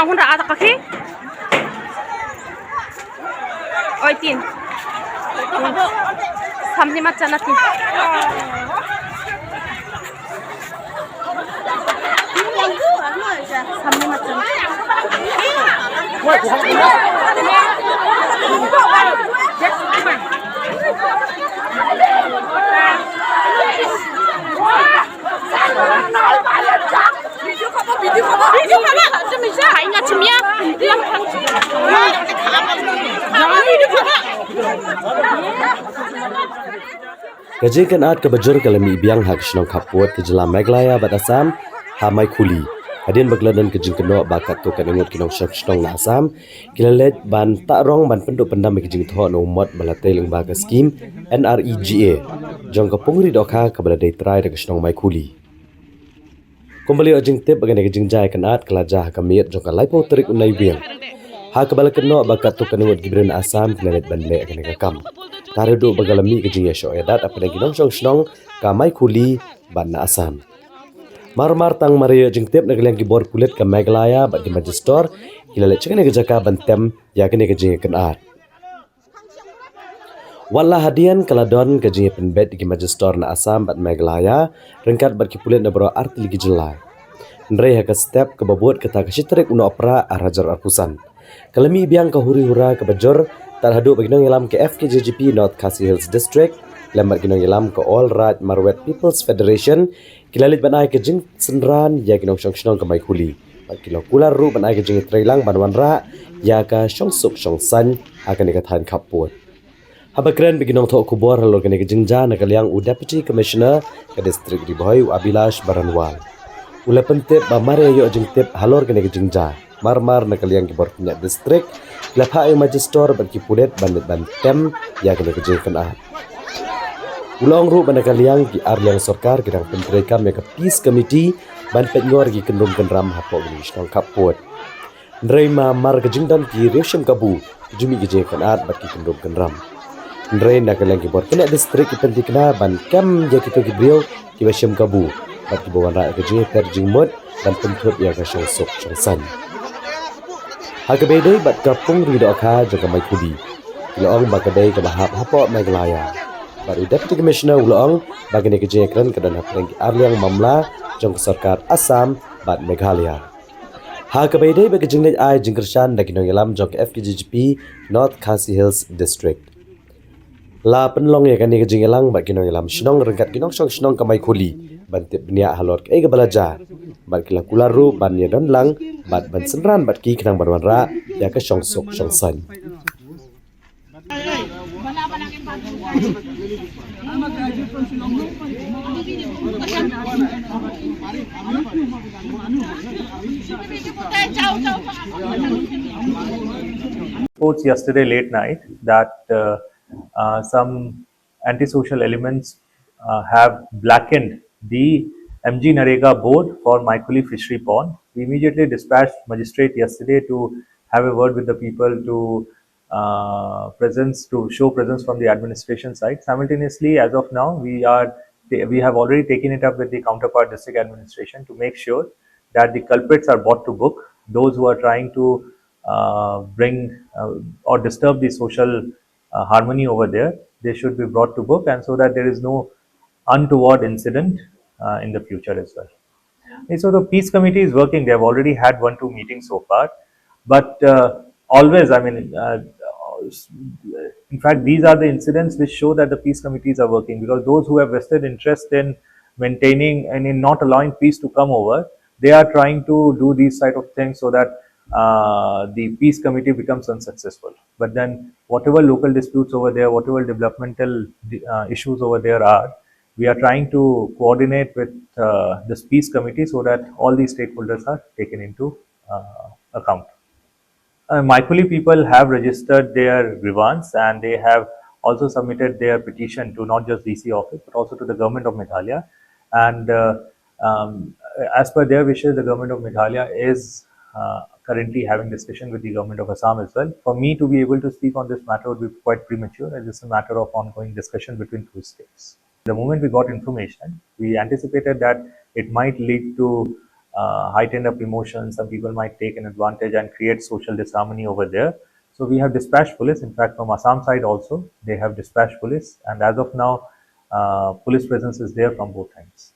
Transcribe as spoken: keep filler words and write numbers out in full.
Mun ra atak kaki. Oi tin. Samni macam nanti. Samni macam. Ka jingkynad kaba jur ka la mih biang ha ka shnong khappud ka jylla Meghalaya bad Assam, ha Maikhuli. Hadien ba ka la don ka jingkynnoh ba katto katne ngut ki nongshong shnong na Assam ki la leit ban tah rong ban pynduh pyndam ïa ka jingthoh na u mot ba la tei lyngba ka skim N R E G A jong ka pung ri dohkha kaba la dei trai da ka shnong Maikhuli. Kumba la ïoh jingtip ba kane ka jingjia kynad ka la jia ha ka miet jong ka laiphew tarik u Naiwieng, ha kaba la kynnoh ba katto katne ngut ki briew na Assam ki la leit ban leh kane ka kam. Tang haduh ba ka la mih ka jingïashoh ïadat hapdeng ki nongshong shnong ka Maikhuli bad na Assam. Mar mar tang mar ïoh jingtip na ka liang ki bor pulit ka Meghalaya bad ki majistor ki la leit sha kane ka jaka ban tem ïa kane ka jingkynad. Wat la hadien ka la don ka jingïapynbeit ki majistor na Assam bad Meghalaya ryngkat bad ki pulit na baroh artylli ki jylla. Hynrei ha ka step kaba bud kata ka shi tarik u Nohprah ar hajar arphew san, ka la mih biang ka huri hura kaba jur, tang haduh ba ki nongïalam ka F K J G P North Khasi Hills District lem bad ki nongïalam ka All Raij Marwet People's Federation ki la leit ban ai ka jingsynran ïa ki nongshong shnong ka Maikhuli bad ki la kular ruh ban ai ka jingïatreilang ban wanrah ïa ka shongsuk shongsaiñ ha kane ka thaiñ khappud. Haba kren bad ki nongthoh khubor halor kane ka jingjia na ka liang u Deputy Commissioner ka District Ri Bhoi u Abhilash Baranwal, u la pyntip ba mar ïa ïoh jingtip halor kane ka jingjia, mar mar na ka liang ki bor pynïaid district ki la phah ïa u majistor bad ki pulit ban leit ban tem ïa kane ka jingkynad. U la ong ruh ba na ka liang ki ar liang sorkar ki dang pyntrei kam ïa ka Peace Committee ban peit ngor ïa ki kyndrum kyndram hapoh kine ki shnong khappud. Hynrei ma mar ka jingdon ki riew shim kabu, ki ju mih ki jingkynad bad ki kyndrum kyndram. Hynrei na ka liang ki bor pynïaid district ki pynthikna ban kem ïa kito ki briew kiba shim kabu bad kiba wanrah ïa ka jingïapher jingmut ban pynthut ïa ka shongsuk shongsaiñ. Ha kaba ïadei bad ka pung ri dohkha jong ka Maikhuli, ki la ong ba ka dei kaba hap hapoh Meghalaya. Bad u Deputy Commissioner u la ong ba kane ka jingïakren ka don hapdeng ki ar liang mamla jong ka sorkar Assam bad Meghalaya. Ha kaba ïadei bad ka jingleit ai jingkyrshan da ki nongïalam jong ka F K J G P North Khasi Hills District, la pynlong ïa kane ka jingïalang bad ki nongïalam shnong ryngkat ki nongshong shnong ka Maikhuli ban tip bniah halor kaei kaba la jia, bad ki la kular ruh ban ïadon lang bad ban synran bad ki khnang ban wanrah ïa ka shongsuk shongsaiñ. Reports yesterday late night that uh, uh, some antisocial elements uh, have blackened the M G Narega board for Maikhuli Fishery Pond. We immediately dispatched magistrate yesterday to have a word with the people to uh, presence to show presence from the administration side. Simultaneously, as of now, we are we have already taken it up with the counterpart district administration to make sure that the culprits are brought to book. Those who are trying to uh, bring uh, or disturb the social uh, harmony over there, they should be brought to book, and so that there is no untoward incident uh, in the future as well. And so the peace committee is working. They have already had one, two meetings so far. But uh, always, I mean, uh, in fact, these are the incidents which show that the peace committees are working, because those who have vested interest in maintaining and in not allowing peace to come over, they are trying to do these type of things so that uh, the peace committee becomes unsuccessful. But then, whatever local disputes over there, whatever developmental uh, issues over there are, we are trying to coordinate with uh, this peace committee so that all these stakeholders are taken into uh, account. Uh, Maikhuli people have registered their grievance, and they have also submitted their petition to not just D C office but also to the government of Meghalaya. And uh, um, as per their wishes, the government of Meghalaya is uh, currently having discussion with the government of Assam as well. For me to be able to speak on this matter would be quite premature, as it's a matter of ongoing discussion between two states. The moment we got information, we anticipated that it might lead to uh, heightened up emotions. Some people might take an advantage and create social disharmony over there. So we have dispatched police. In fact, from Assam side also, they have dispatched police. And as of now, uh, police presence is there from both ends.